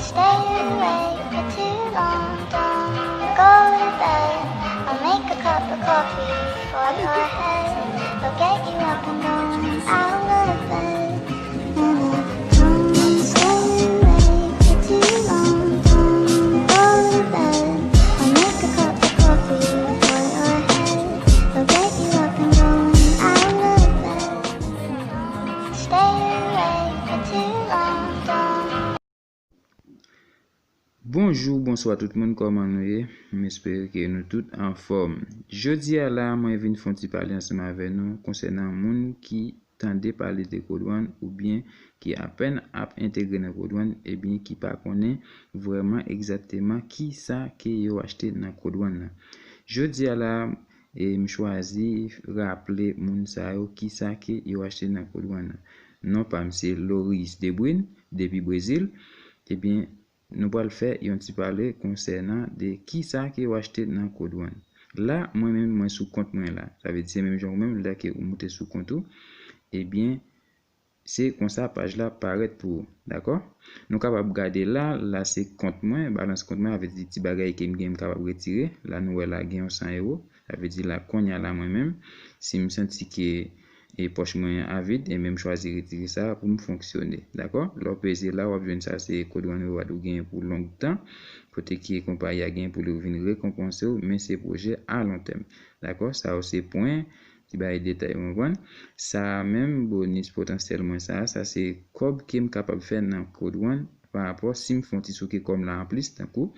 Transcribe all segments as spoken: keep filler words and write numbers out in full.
Stay awake for too long, don't go to bed. I'll make a cup of coffee for your head. I'll get you up and going out of bed. And I don't stay awake for too long, don't go to bed. I'll make a cup of coffee for your head. I'll get you up and going out of bed. Stay awake for too long, don't Bonjou, bonswa tout moun, kòman nou ye? M espere ke nou tout anfòm. Jodi a la, mwen vin fè yon ti pale ansanm avè nou konsènan moun ki tande pale de Code One oubyen ki apèn ap entegre nan Code One, ebyen ki pa konnen vrèman egzakteman kisa ke yo achte nan Code One nan. Jodi a la, e m chwazi raple moun sa yo kisa ke yo achte nan Code One nan. Non pa m se Loris Debrune, depi Brezil. Ebyen, nou pral fè yon ti pale konsènan de kisa ke yo achte nan Code One. La, mwen menm, mwen sou kont mwen la. Sa vle di se menm jan ou menm, lè ke ou moute sou kont ou, ebyen, se konsa paj la parèt pou ou, dakò? Nou kapab gade la, la se kont mwen, balans kont mwen, avè di ti bagay ke m gen m kapab retire. La nou wè la gen yon san ewo, sa vle di la kounye a la mwen menm, si m santi ke e pòch mwen an vid, ebyen m chwazi retire sa pou m fonksyone, dakò? Lè w peze la, w ap jwenn sa se Code One Reward ou genyen pou long tan, kote ke konpayi a genyen pou li vin rekonpanse w, men se pwojè a lon tèm, dakò? Sa yo se pwen, ti bagay detay, ou konprann? Sa a menm, bonis potansyèl mwen sa a, sa se kòb ke m kapab fè nan Code One pa rapò si m fè yon ti souke kòb la anplis, tankou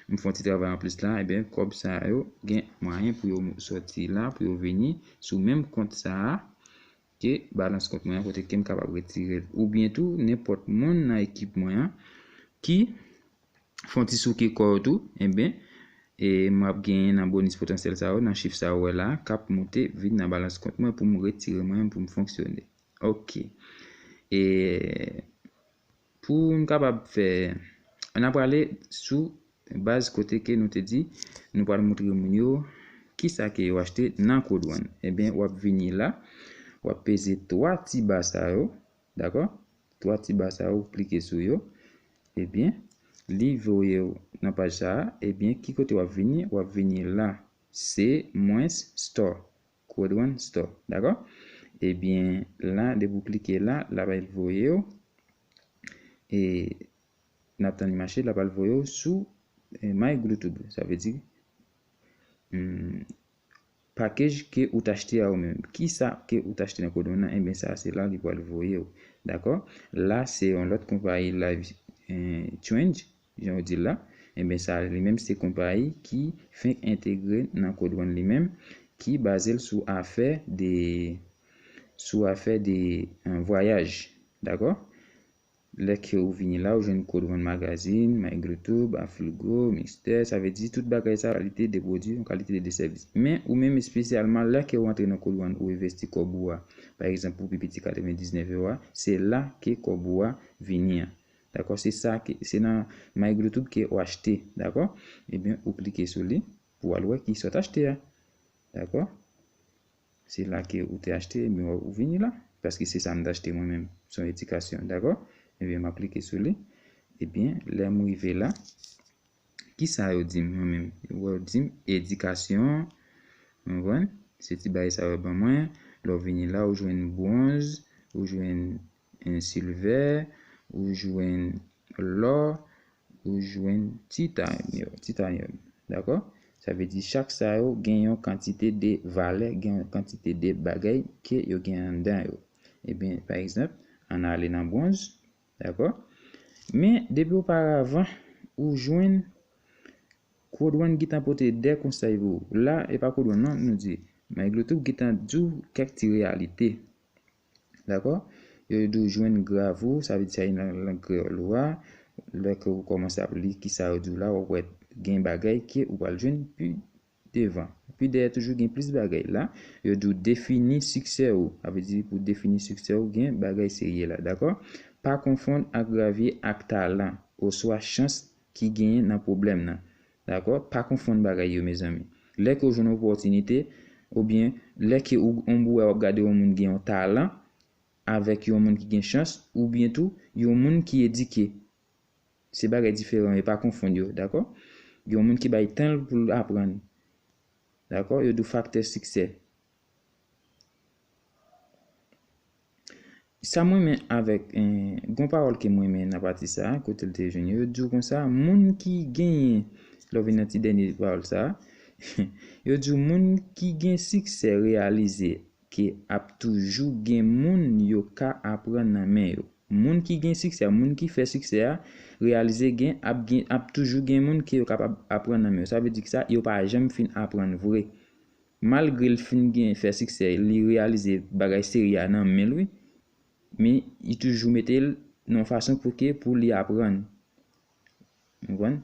m fè yon ti travay anplis la, ebyen kòb sa yo gen mwayen pou yo sòti la, pou yo vini sou menm kont sa a, ke balans kont mwen an, kote ke m kapab retire l. Oubyen tou, nenpòt moun nan ekip mwen an ki fè yon ti souke kò yo tou, ebyen, e m ap genyen nan bonis potansyèl sa yo, nan chif sa yo wè la, k ap moute vin nan balans kont mwen pou m retire mwen, pou m fonksyone. Ok. E pou n kapab fè, n ap prale sou baz kote ke nou te di nou pral montre moun yo kisa ke yo achte nan Code One. Ebyen, w ap vini la, w ap peze twa ti ba sa yo, dakò? Twa ti ba sa yo, w klike sou yo. Ebyen, li voye w nan paj sa a. Ebyen, ki kote w ap vini? W ap vini la, se mwens store. Code One Store, dakò? Ebyen, la, depi w klike la, l ap al voye w, e n ap tann li mache, l ap al voye w sou e, My Glutube. Sa vle di, hmm, pakej ke ou t achte a ou menm. Kisa ke ou t achte nan Code One nan? Ebyen, sa se la li pral voye w, dakò? La, se yon lòt konpayi Life e, Change, jan yo di l la, ebyen sa li menm se konpayi ki fenk entegre nan Code One li menm, ki baze l sou afè de, sou afè de e, vwayaj, dakò? Lè ke ou vini la, ou jwenn Code One Magazine, My Glutube, Afilgo, Mixtaire, sa vle di tout bagay sa kalite de pwodui, yon kalite de sèvis. Men ou menm espesyalman, lè ke ou antre nan Code One, ou envesti kòb ou a, pa egzanp, pou pi piti katrevendiznèf ewo a, se la ke kòb ou a vini an. Dakò? Se sa ke, se nan My Glutube ke ou achte, dakò? Ebyen, ou klike sou li pou w al wè kisa w t achte a. Dakò? Se la ke ou te achte, ebyen, ou vini la. Paske se sa m t achte mwen menm. Se yon edikasyon, dakò? Ebyen, m ap klike sou li. Ebyen, lè m rive la, kisa yo di m mwen menm? Yo di m edikasyon, ou konprann? Se ti bagay sa yo ban mwen. Lè w vini la, ou jwenn bwonz, ou jwenn e, silvè, ou jwenn lò, ou jwenn titanyòm, titanyòm, dakò? Sa vle di chak sa yo gen yon kantite de valè, gen yon kantite de bagay ke yo gen anndan yo. Ebyen, pa egzanp, ann ale nan bwonz, dakò? Men, depi oparavan, ou jwenn Code One gentan pote de konsèy pou ou. La, e pa Code One non, nou di, My Glutube gentan di w kèk ti reyalite. Dakò? Yo di w jwenn grav ou, sa vle di sa e nan lang kreyòl ou a. Lè ke ou kòmanse ap li kisa yo di w la, w ap wè gen bagay ke ou pral jwenn pi devan. Pi dèyè toujou gen plis bagay la. Yo di w defini siksè ou. Sa vle di pou defini siksè ou gen bagay serye la, dakò? Pa konfonn agravye ak talan oswa chans ki genyen nan pwoblèm nan. Dakò? Pa konfonn bagay yo, mezanmi. Lè ke w jwenn opòtinite, oubyen lè ke ou, yon bouwè w ap gade yon moun gen yon talan, avèk yon moun ki gen chans, oubyen tou, yon moun ki edike. Se bagay diferan, yo pa konfonn yo, dakò? Gen yon moun ki bay tan l pou l aprann. Dakò? Yo di w faktè siksè. Sa mwen renmen avèk, eh, gon pawòl ke mwen renmen nan pati sa, kote l te jwenn yo, yo di w konsa, moun ki genyen, lè w vin nan ti dènye pawòl sa, yo di w moun ki gen siksè reyalize ke ap toujou gen moun yo ka aprann nan men yo. Moun ki gen siksè, moun ki fè siksè a, reyalize gen ap, gen, ap toujou gen moun ke yo kapab aprann nan men yo. Sa vle di ki sa, yo pa janm fin aprann vre. Malgre l fin gen fè siksè, li reyalize bagay serye a nan men l, wi. Men, li toujou mete l nan yon fason pou ke, pou li aprann. Ou konprann?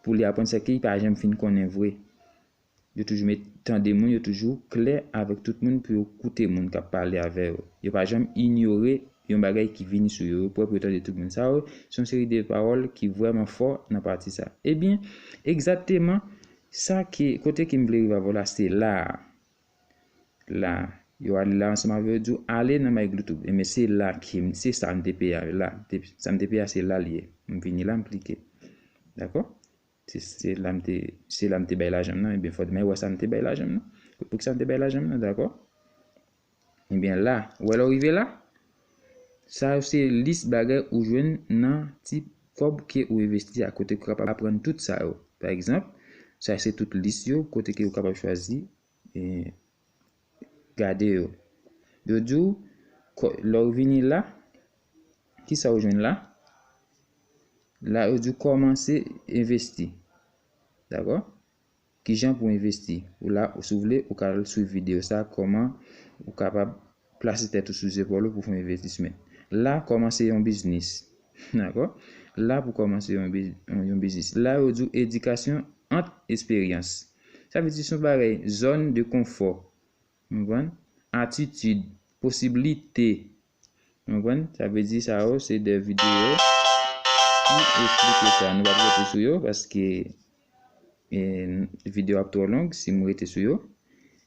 Pou li aprann, sèke li pa janm fin konnen vre. Yo toujou met, tande moun, yo toujou klè avèk tout moun pou yo koute moun k ap pale avè yo. Yo pa janm inyore yon bagay ki vini sou yo. Yo prè pou yo tande tout moun. Sa yo, se yon seri de pawòl ki vrèman fò nan pati sa. Ebyen, egzakteman, sa ke, kote ke m vle rive avè w la, se la a. La, yo ale la ansanm avè yo, di w ale nan My Glu Tube. Ebyen, se la ke m, se sa m te peye a, la. Te, sa m te peye a, se la l ye. M vini la, m klike. Dakò? Se, se la m te, se la m te bay lajan m nan. Ebyen, fò demen wè sa m te bay lajan m nan. Poukisa m te bay lajan m nan, dakò? Ebyen, la, ou wè lè w rive la, sa yo se lis bagay ou jwenn nan ti kòb ke ou envesti a, kote ke ou kapab aprann tout sa yo. Pa egzanp, sa se tout lis yo, kote ke ou kapab chwazi, e, gade yo. Yo di w, kò-, lè w vini la, kisa ou jwenn la? La, yo di w kòmanse envesti. Dakò? Kijan pou envesti? Ou la, si w vle, ou ka al swiv videyo sa, kòman ou kapab plase tèt ou sou zepòl ou pou fè yon envestisman. La, kòmanse yon biznis. Dakò? La, pou kòmanse yon biz-, yon, yon biznis. La, yo di w edikasyon ant esperyans. Sa vle di se yon bagay, zòn de konfò. Ou konprann? Atitid, posiblite. Ou konprann? Sa vle di sa yo, se de videyo ki esplike sa. Nou p ap rete sou yo, paske, e, videyo ap twò long si m rete sou yo.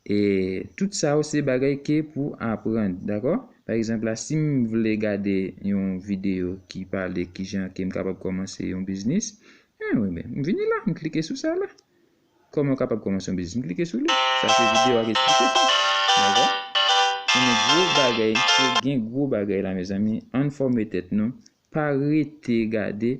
E tout sa yo, se bagay ke pou aprann, dakò? Pa egzanp la, si m vle gade yon videyo ki pale kijan ke m kapab kòmanse yon biznis, e, wi, men, m vini la, m klike sou sa la. Kòman w kapab kòmanse yon biznis? M klike sou li. Sa se videyo a ki esplike sa. Dakò? Ebyen, gwo bagay, se gen gwo bagay la, mezanmi. Ann fòme tèt nou. Pa rete gade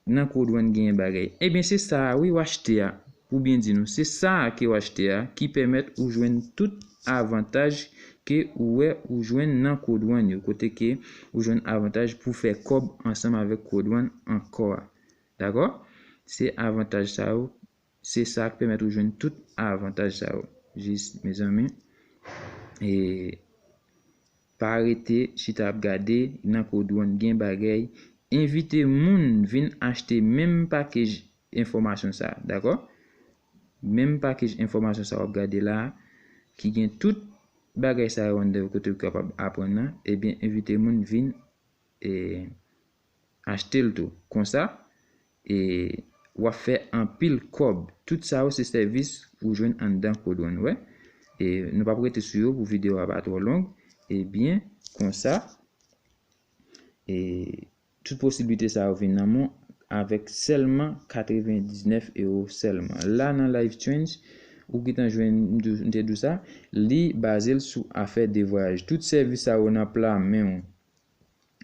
nan Code One genyen bagay. Ebyen, se sa a, wi, w achte a. Pou byen di nou, se sa a ke w achte a ki pèmèt ou jwenn tout avantaj ke ou wè ou jwenn nan Code One yo. Kote ke ou jwenn avantaj pou fè kòb ansanm avèk Code One ankò a. Dakò? Se avantaj sa yo, se sa k pèmèt ou jwenn tout avantaj sa yo. Jis, mezanmi, e pa rete chita ap gade nan Code One gen bagay. Envite moun vin achte menm pakej enfòmasyon sa, dakò? Menm pakej enfòmasyon sa w ap gade la, ki gen tout bagay sa yo anndan yo kote w kapab aprann nan, ebyen, envite moun vin, e, achte l tou. Konsa, e, w ap fè anpil kòb. Tout sa yo se sèvis ou jwenn anndan Code One, wè. E, nou p ap rete sou yo pou videyo a pa twò long. Ebyen, konsa, e, tout posiblite sa yo vin nan men w avèk sèlman katrevendiznèf ewo sèlman. La nan Life Change, ou gentan jwenn, m di w, m te di w sa, li baze l sou afè de vwayaj. Tout sèvis sa yo nan pla men w.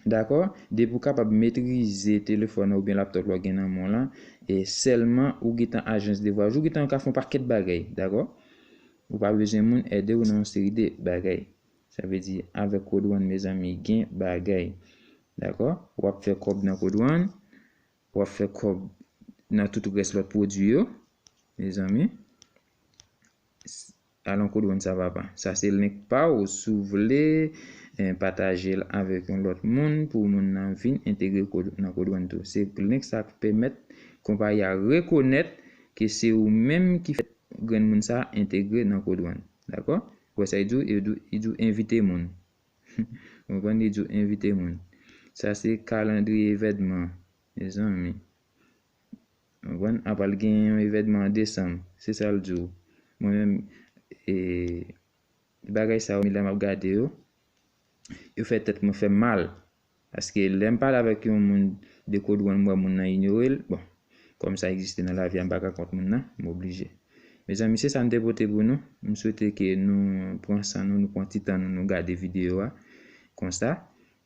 Dakò? Depi w kapab metrize telefòn ou oubyen laptòp la w gen nan men w lan, e sèlman ou gentan ajans de vwayaj, ou gentan ka fè yon pakèt bagay, dakò? Ou pa bezwen moun ede w nan yon seri de bagay. Sa vle di, avèk Code One, mezanmi, gen bagay. Dakò? W ap fè kòb nan Code One, w ap fè kòb nan tout rès lòt pwodui yo, mezanmi. Alon Code One sa papa. Sa se link pa w. Si w vle, eh, pataje l avèk yon lòt moun pou moun nan vin entegre Code, nan Code One tou. Se link sa k pèmèt konpayi a rekonèt ke se ou menm ki fè grenn moun sa entegre nan Code One. Dakò? Ou wè sa y di w? Y di w, y di w envite moun. Ou konprann? Y di w envite moun. Sa se kalandriye evènman, mezanmi. Ou konprann? Apral gen yon evènman an desanm. Se sa l di w. Mwen menm, e, bagay sa yo, lè m ap gade yo, yo fè tèt mwen fè m mal. Paske lè m pale avèk yon moun de Kodwon, m wè moun nan inyore l. Bon, kòm sa egziste nan lavi a, m pa ka kont moun nan, m oblije. Mezanmi, se sa m te pote pou nou. M swete ke nou pran san nou, nou pran ti tan nou, nou gade videyo a konsa.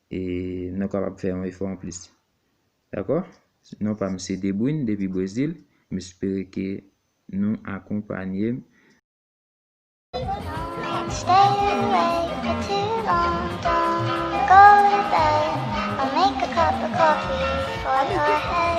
E nou kapab fè yon efò anplis. Dakò? Non pa m se Debrune depi Brezil. M espere ke nou akonpanye m. Stay awake for too long, don't go to bed. I'll make a cup of coffee for your head.